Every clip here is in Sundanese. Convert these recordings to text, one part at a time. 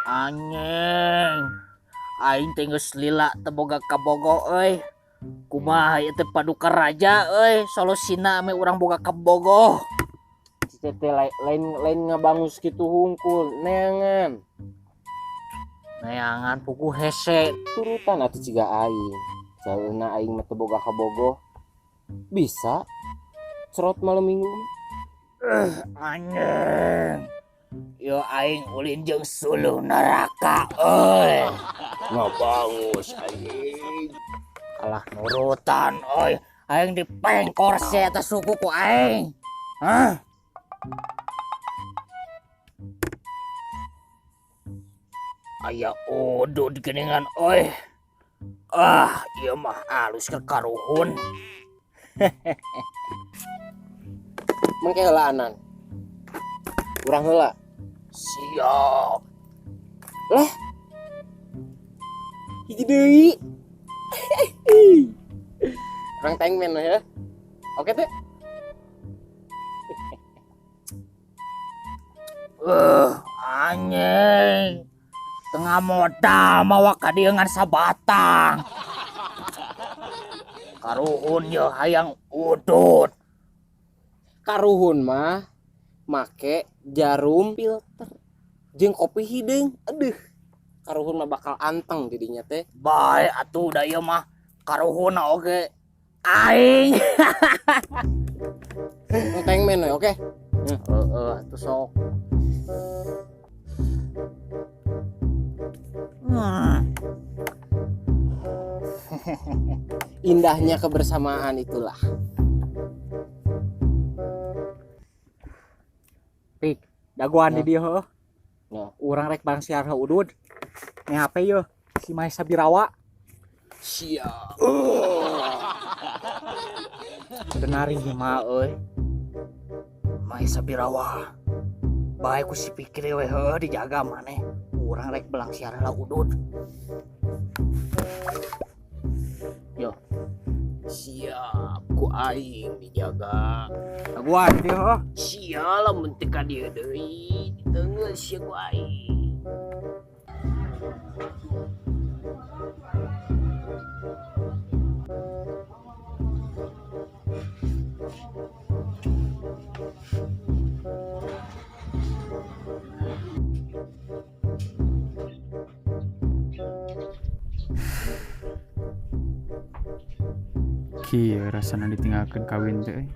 Anjing. Aing teh geus lila teu boga kabogo euy. Kumaha ieu teh paduka raja euy, solusina ame urang boga kabogo. Teh lain lain ngabangus kitu hungkul, neangan. Neangan puguh hese. Turutan atuh ciga aing. Saeuna aing mah teu boga kabogo. Bisa cerot malam minggu. Anjing. Yo aing ulin jeung suluh neraka euy. Ngabangus aing. Kalah nurutan euy. Aing dipengkor sia eta suku ku aing. Hah? Aya udud geuningan euy. Ah, ieu mah alus ke karuhun. Mengke heula anan. Urang heula. Siap. Lah. Hiji deui. Urang tengmen ya. Oke teh. Anjing. Tengah modal mawa ka dieu ngan sabatang. Karuhun ye hayang udut. Karuhun mah make jarum filter jeung kopi hideung. Aduh, karuhun mah bakal anteng didinya teh. Bae atuh da ieu mah karuhunna oge aing. Teng men we, oke? Heeh, atuh sok. Indahnya kebersamaan itulah. Pik, dagoan di dieu heuh. Ya. Urang rek bareng siar heuh udud. Nih HP yeuh, si Mahesa Birawa. Siap. Udah narima euy. Mahesa Birawa. Bae ku si pikir we heuh dijaga maneh. Urang rek belang siar heula udud. Yo. Siap ku aing dijaga. Dagoan di dieu heuh. Sia lamun teu ka dieu deui, diteungeul sia ku aing. Kieu rasana ditinggalkeun kawin teh euy.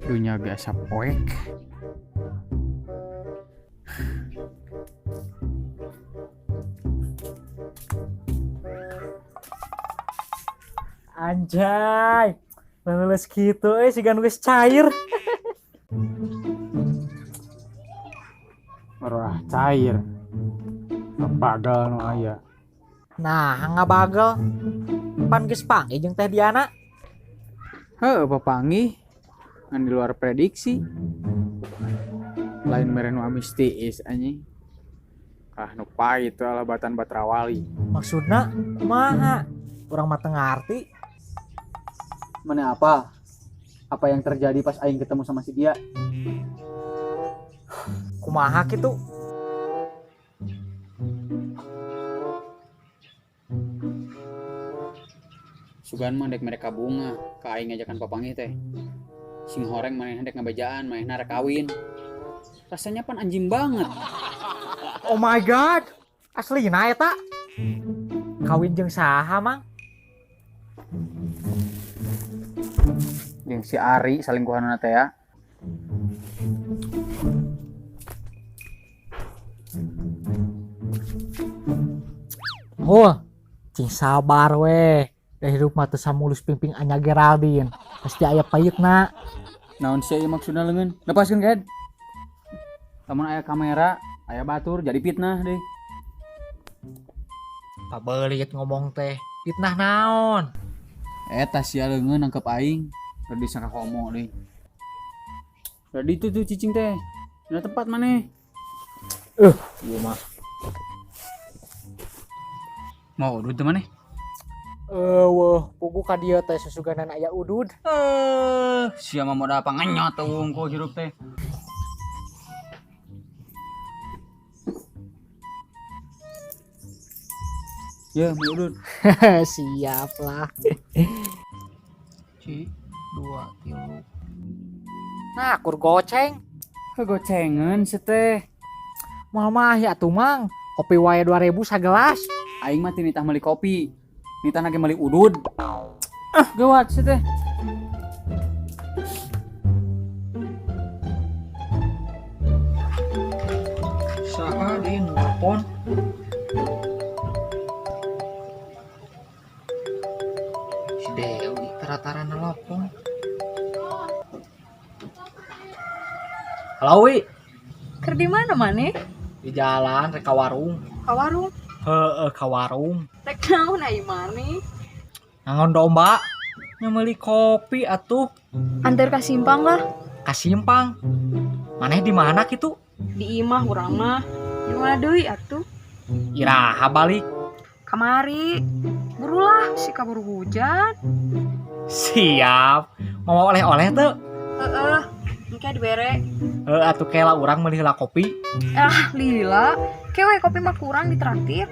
Dunya ge asa poek. Anjay, leuleus kitu euy siga nu geus cair. Wah, cair. Bagal nu aya. Nah, ngabagel. Pan geus panggih jeung Teh Diana. Heuh, papanggih. Ngan di luar prediksi. Lain mere nu amis tiis anjing. Ah, nu pahit we alabatan Batrawali. Maksudna kumaha? Urang mah teu ngarti. Mana apa? Apa yang terjadi pas aing ketemu sama si dia? Kumaha kitu? Sugan mah dek mereka bunga ka aing ngajakan papanggih teh. Sing horeng manehna dek ngabejaan, manehna rek kawin. Rasanya pan anjing banget. Oh my god. Aslina eta. Kawin jeung saha, Mang? Jeung si Ari salingkuhanna teh ya. Oh, cing sabar weh. Da hirup mah teu samulus pingping Anya Geraldine. Pasti aya payetna. Naon sia ieu maksudna leungeun? Lepaskeun, Ged. Lamun aya kamera, aya batur jadi fitnah deui. Pabelit ngomong teh, fitnah naon? Eta sia leungeun nangkep aing, udah disangka homo deui. Udah ditu tuh cicing teh. Dina tempat maneh. Ieu mah. Mau udud teh maneh? Eueuh, puguh ka dieu teh susuganan aya udud. Sia mah modal apa ngenyot teh wungkul hirup teh. Ya, meuli udud. Siap lah. Ci, 2 3. Nah, kur goceng. Kegocengan sih teh. Moal mah ya atuh Mang. Kopi wae 2000 sagelas. Aing mah teu nitah meuli kopi. Nitah lagi meuli udud. Ah, gawat sih teh. Saha deui nu nelpon? Si Dewi tara-tara nelpon. Halo Wi. Keur di mana maneh? Di jalan rek ka warung. Ka warung? Heeh, ka warung. Rek naon ai maneh? Ngangon domba. Meuli kopi atuh. Antar ka simpang lah. Ka simpang. Maneh di mana kitu? Di imah urang mah. Di mana deui atuh? Iraha balik. Kamari. Burulah si kaburu hujan. Siap. Mau oleh-oleh teu? Heeh. Engke dibere. Heeh, atuh kela urang meuli heula kopi. Ah, lila. Kewe kopi mah kurang ditraktir.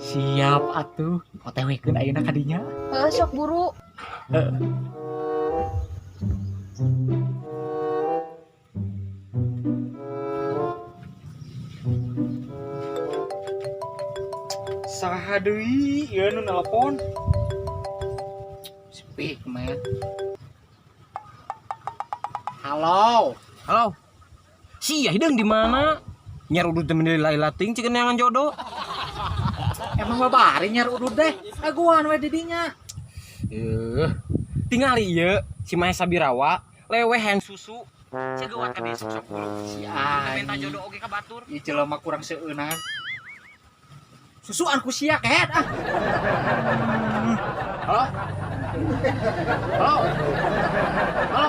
Siap atuh. OTW-keun ayeuna ka dinya. Heeh, sok buru. Heeh. Saha deui ieu nu nelpon? Speak, man. Halo. Halo. Sia hideung di mana? Nyer udud teh meni lila ting cikeun neangan jodoh. Emang babari nyer udud deh. Aguan we di dinya. Tingali ieu si Mahesa Birawa leweh hayang susu. Sia geuwat ka dieu sok-sok bulu. Si Minta anjing. jodoh oge ka batur. Ieu jelema kurang seueunan. Susuan ku sia kehed ah. Halo. Halo. Halo.